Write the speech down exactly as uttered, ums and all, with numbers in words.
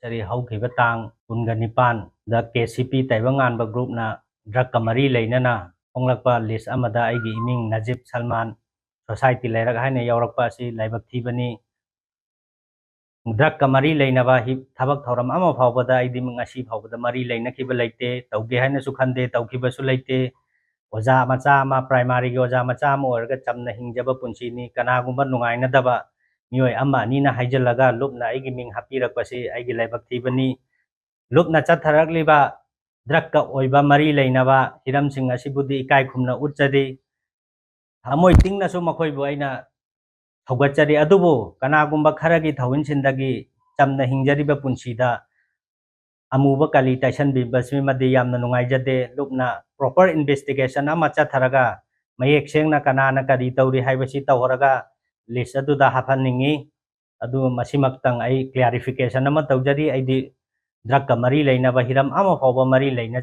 ꯆꯔꯤ ꯍꯧꯈꯤꯕ ꯇꯥꯡ ꯀꯨꯟꯒ ꯅꯤꯄꯥꯟꯗ ꯀꯦ ꯁꯤ ꯄꯤ ꯇꯥꯏꯕꯪꯉꯥꯟꯕ ꯒ꯭ꯔꯨꯞꯅ ꯗ꯭ꯔꯒꯀ ꯃꯔꯤ ꯂꯩꯅꯅ ꯐꯣꯡꯂꯛꯄ ꯂꯤꯁ ꯑꯃꯗ ꯑꯩꯒꯤ ꯏꯃꯤꯡ ꯅꯖꯤꯕ ꯁꯜꯃꯥꯟ, ꯁꯣꯁꯥꯏꯇꯤ ꯂꯩꯔꯛ ꯍꯥꯏꯅ ꯌꯥꯎꯔꯛꯄ ꯑꯁꯤ ꯂꯥꯏꯕꯛ ꯊꯤꯕꯅꯤ꯫ ꯗ꯭ꯔꯒꯀ ꯃꯔꯤ ꯂꯩꯅꯕ ꯍꯤ-, ꯊꯕꯛ ꯊꯧꯔꯝ ꯑꯃ ꯐꯥꯎꯕꯗ ꯑꯩꯗꯤ ꯉꯁꯤ ꯐꯥꯎꯕꯗ ꯃꯔꯤ ꯂꯩꯅꯈꯤꯕ ꯂꯩꯇꯦ, ꯇꯧꯒꯦ ꯍꯥꯏꯅꯁꯨ ꯈꯟꯗꯦ, ꯇꯧꯈꯤꯕꯁꯨ ꯂꯩꯇꯦ꯫ ꯑꯣꯖꯥ ꯃꯆꯥ ꯑꯃ, ꯄ꯭ꯔꯥꯏꯃꯥꯔꯤꯒꯤ ꯑꯣꯖꯥ ꯃꯆꯥ ꯑꯃ ꯑꯣꯏꯔꯒ ꯆꯝꯅ ꯍꯤꯡꯖꯕ ꯄꯨꯟꯁꯤꯅꯤ꯫ ꯀꯅꯥꯒꯨꯝꯕ ꯅꯨꯡꯉꯥꯏꯅꯗꯕ ꯃꯤꯑꯣꯏ ꯑꯃ ꯑꯅꯤꯅ ꯍꯥꯏꯖꯤꯜꯂꯒ ꯂꯨꯞꯅ ꯑꯩꯒꯤ ꯃꯤꯡ ꯍꯥꯞꯄꯤꯔꯛꯄꯁꯤ ꯑꯩꯒꯤ ꯂꯥꯏꯕꯛ ꯊꯤꯕꯅꯤ꯫ ꯂꯨꯞꯅ ꯆꯠꯊꯔꯛꯂꯤꯕ ꯗ꯭ꯔꯒꯀ ꯑꯣꯏꯕ ꯃꯔꯤ ꯂꯩꯅꯕ ꯍꯤꯔꯝꯁꯤꯡ ꯑꯁꯤꯕꯨꯗꯤ ꯏꯀꯥꯏ ꯈꯨꯝꯅ ꯎꯠꯆꯔꯤ꯫ ꯊꯃꯣꯏ ꯇꯤꯡꯅꯁꯨ ꯃꯈꯣꯏꯕꯨ ꯑꯩꯅ ꯊꯧꯒꯠꯆꯔꯤ꯫ ꯑꯗꯨꯕꯨ ꯀꯅꯥꯒꯨꯝꯕ ꯈꯔꯒꯤ ꯊꯧꯏꯟꯁꯤꯟꯗꯒꯤ ꯆꯝꯅ ꯍꯤꯡꯖꯔꯤꯕ ꯄꯨꯟꯁꯤꯗ ꯑꯃꯨꯕ ꯀꯂꯤ ꯇꯩꯁꯟꯕꯤꯕꯁꯤꯃꯗꯤ ꯌꯥꯝꯅ ꯅꯨꯡꯉꯥꯏꯖꯗꯦ꯫ ꯂꯨꯞꯅ ꯄ꯭ꯔꯣꯄꯔ ꯏꯟꯚꯦꯁꯇꯤꯒꯦꯁꯟ ꯑꯃ ꯆꯠꯊꯔꯒ ꯃꯌꯦꯛ ꯁꯦꯡꯅ ꯀꯅꯥꯅ ꯀꯔꯤ ꯇꯧꯔꯤ ꯍꯥꯏꯕꯁꯤ ꯇꯧꯔꯒ ꯂꯤꯁ ꯑꯗꯨꯗ ꯍꯥꯞꯍꯟꯅꯤꯡꯉꯤ꯫ ꯑꯗꯨ ꯃꯁꯤꯃꯛꯇꯪ ꯑꯩ ꯀ꯭ꯂꯦꯔꯤꯐꯤꯀꯦꯁꯟ ꯑꯃ ꯇꯧꯖꯔꯤ꯫ ꯑꯩꯗꯤ ꯗ꯭ꯔꯒꯀ ꯃꯔꯤ ꯂꯩꯅꯕ ꯍꯤꯔꯝ ꯑꯃ ꯐꯥꯎꯕ ꯃꯔꯤ ꯂꯩꯅ